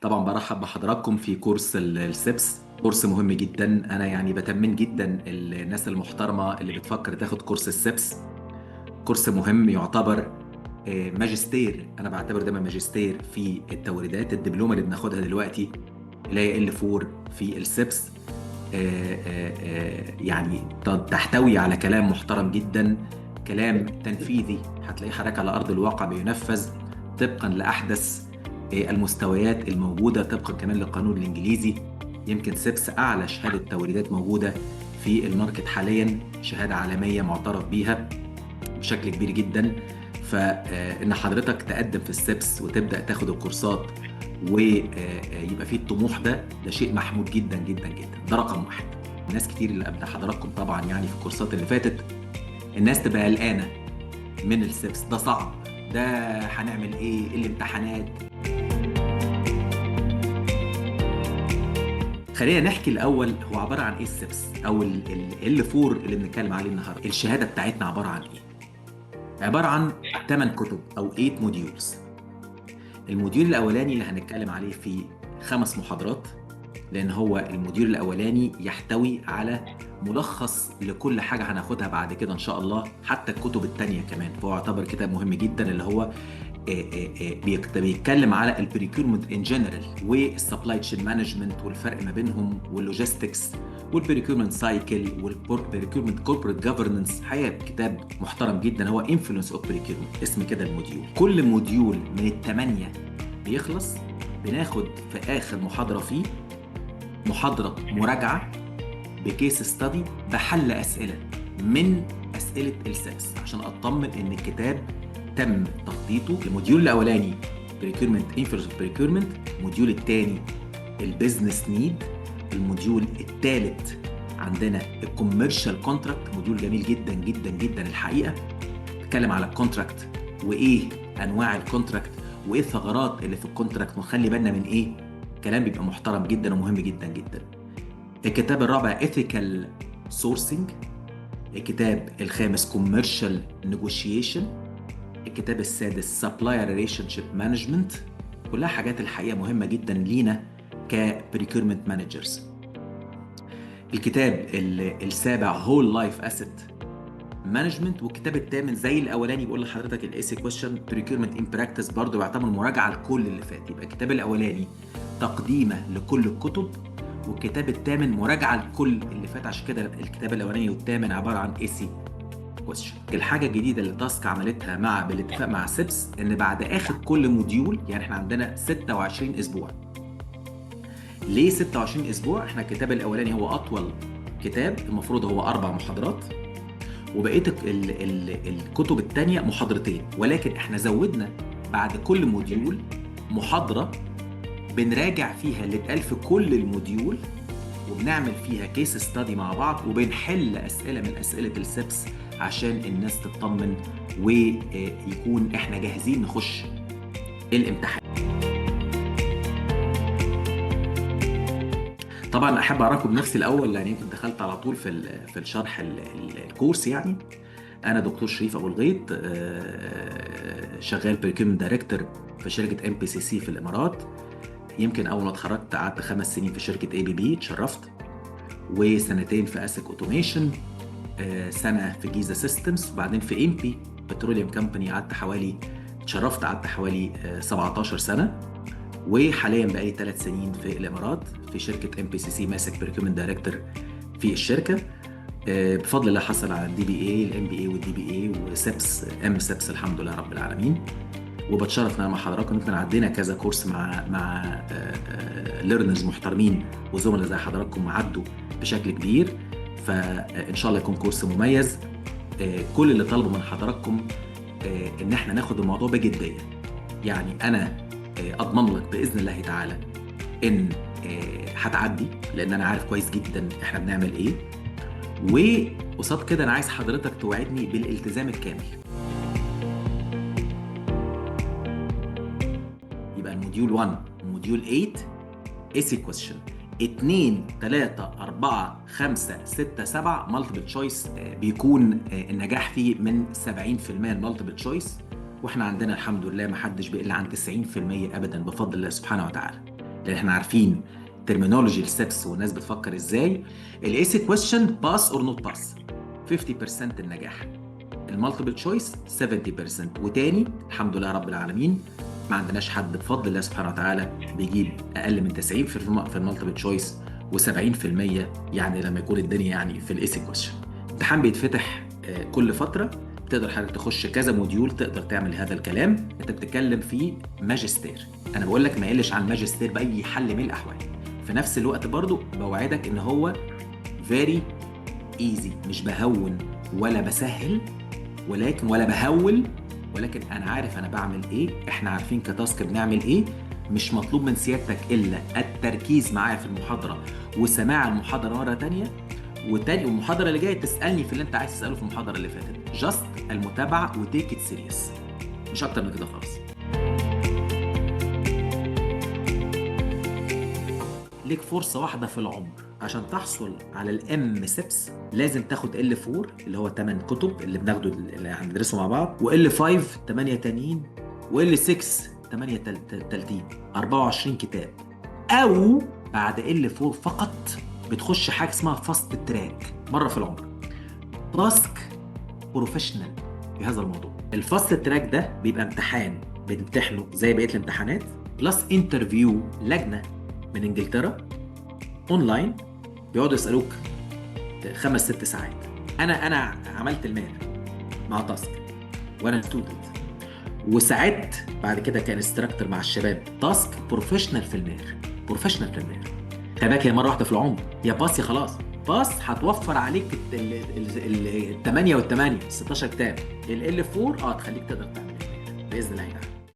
طبعا برحب بحضراتكم في كورس ال CIPS، كورس مهم جدا. انا يعني بتمن جدا الناس المحترمة اللي بتفكر تاخد كورس ال CIPS. كورس مهم يعتبر ماجستير، انا بعتبر ده ماجستير في التوريدات. الدبلومه اللي بناخدها دلوقتي اللي هي L4 في ال CIPS يعني تحتوي على كلام محترم جدا، كلام تنفيذي هتلاقيه حضرتك على ارض الواقع بينفذ طبقا لاحدث المستويات الموجودة، طبقا كمان للقانون الانجليزي. يمكن CIPS اعلى شهادة توريدات موجودة في ال market حاليا، شهادة عالمية معترف بيها بشكل كبير جدا. فان حضرتك تقدم في ال CIPS وتبدا تاخد الكورسات ويبقى فيه الطموح ده، ده شيء محمود جدا جدا جدا. ده رقم واحد. ناس كتير اللي قبل حضراتكم طبعا يعني في الكورسات اللي فاتت الناس تبقى قلقانة من ال CIPS، ده صعب، ده هنعمل ايه، الامتحانات. خلينا نحكي الاول هو عبارة عن ايه ال CIPS او L4 اللي بنتكلم عليه النهارده. الشهادة بتاعتنا عبارة عن ايه؟ عبارة عن 8 كتب او 8 modules. ال module الاولاني اللي هنتكلم عليه في 5 محاضرات، لان هو ال module الاولاني يحتوي على ملخص لكل حاجة هناخدها بعد كده ان شاء الله، حتى الكتب الثانية كمان. فهو يعتبر كتاب مهم جدا اللي هو بيتكلم على ال procurement in general وال supply chain management والفرق ما بينهم وال logistics وال procurement cycle وال procurement corporate governance. حقيقة كتاب محترم جدا، هو influence of procurement اسم كده ال module. كل module من الثمانية بيخلص بناخد في اخر محاضرة فيه محاضرة مراجعه ب case study بحل اسئلة من اسئلة ال CIPS عشان اطمن ان الكتاب تم تخطيطه. ال module الاولاني procurement influence of procurement، ال module الثاني ال business need، ال module الثالث عندنا ال commercial contract، module جميل جدا جدا جدا الحقيقة، بيتكلم على ال contract وايه انواع ال contract وايه الثغرات اللي في ال contract ونخلي بالنا من ايه. كلام بيبقى محترم جدا ومهم جدا جدا. الكتاب الرابع ethical sourcing، الكتاب الخامس commercial negotiation، الكتاب السادس supplier relationship management. كلها حاجات الحقيقة مهمة جدا لينا ك procurement managers. الكتاب السابع whole life asset management، والكتاب الثامن زي الاولاني بيقول لحضرتك ال essay question procurement in practice، برضه بيعتبر مراجعه لكل اللي فات. يبقى الكتاب الاولاني تقديمه لكل الكتب، والكتاب الثامن مراجعه لكل اللي فات. عشان كده الكتاب الاولاني والثامن عبارة عن essay question. الحاجة الجديدة اللي تاسك عملتها مع بالاتفاق مع CIPS ان بعد اخر كل module، يعني احنا عندنا 26 اسبوع. ليه 26 اسبوع؟ احنا الكتاب الاولاني هو اطول كتاب، المفروض هو 4 محاضرات، وبقية الكتب الثانية محاضرتين، ولكن احنا زودنا بعد كل module محاضرة بنراجع فيها اللي اتقال في كل ال module، وبنعمل فيها case study مع بعض، وبنحل اسئلة من اسئلة ال CIPS عشان الناس تطمن ويكون احنا جاهزين نخش الامتحان. طبعا احب اعرفكم بنفسي الاول، لان يمكن دخلت على طول في الشرح الكورس. يعني انا دكتور شريف ابو الغيط، شغال procurement director في شركة MPCC في الامارات. يمكن اول ما اتخرجت قعدت 5 سنين في شركة ABB، اتشرفت، وسنتين في ASIC Automation، سنة في Giza Systems، وبعدين في ENPPI Petroleum Company قعدت حوالي، اتشرفت قعدت حوالي 17 سنة، وحاليا بقالي 3 سنين في الامارات في شركة MPCC، ماسك procurement director في الشركة. بفضل الله حصل على الدي بي اي، الام بي اي والدي بي اي وسبس ام سبس، الحمد لله رب العالمين. وبتشرف ان انا مع حضراتكم. يمكن عدينا كذا كورس مع learners محترمين وزملاء زي حضراتكم عدوا بشكل كبير، فان شاء الله يكون كورس مميز. كل اللي طلبه من حضراتكم ان احنا ناخد الموضوع بجدية. يعني انا اضمن لك باذن الله تعالى ان هتعدي، لان انا عارف كويس جدا احنا بنعمل ايه. وقصاد كده انا عايز حضرتك توعدني بالالتزام الكامل. يبقى ال module 1 module 8 essay question، 2 3 4 5 6 7 multiple choice، بيكون النجاح فيه من 70% ال multiple choice، واحنا عندنا الحمد لله ما حدش بيقل عن 90% ابدا بفضل الله سبحانه وتعالى. لان احنا عارفين terminology ال CEPS والناس بتفكر ازاي. ال essay question pass or not pass 50% النجاح، ال multiple choice 70%. وتاني الحمد لله رب العالمين ما عندناش حد بفضل الله سبحانه وتعالى بيجيب اقل من 90 في ال multiple choice و70% يعني لما يكون الدنيا يعني في ال essay question. الامتحان بيتفتح كل فترة، تقدر حضرتك تخش كذا module، تقدر تعمل هذا الكلام. انت بتتكلم في ماجستير، انا بقول لك ما يقلش عن ماجستير باي حل من الاحوال. في نفس الوقت برضو بوعدك ان هو very easy، مش بهون ولا بسهل ولكن ولا بهول، ولكن انا عارف انا بعمل ايه، احنا عارفين ك Task بنعمل ايه. مش مطلوب من سيادتك الا التركيز معايا في المحاضرة وسماع المحاضرة مرة تانية، وتاني والمحاضره اللي جاية تسالني في اللي انت عايز تساله في المحاضرة اللي فاتت. just المتابعة و take it serious، مش اكتر من كده خالص. ليك فرصة واحدة في العمر عشان تحصل على ال MCEPS، لازم تاخد L 4 اللي هو 8 كتب اللي بناخده اللي هندرسه مع بعض، و L 5 8 تانيين، و L 6 8 تالتين، 24 كتاب. او بعد L 4 فقط بتخش حاجة اسمها fast track مرة في العمر، Task professional في هذا الموضوع. ال fast track ده بيبقى امتحان بتمتحنه زي بقية الامتحانات، plus interview لجنة من انجلترا اونلاين بيقعدوا يسالوك 5 6 ساعات. انا عملت ال MARE مع Task وانا student، وساعدت بعد كده ك instructor مع الشباب. Task professional في ال MARE، professional في ال MARE. خلي بالك هي مرة واحدة في العمر، يا pass يا خلاص. pass هتوفر عليك ال 8 وال 8 16 كتاب. L 4 تخليك تقدر تعمل ال MARE باذن الله تعالى.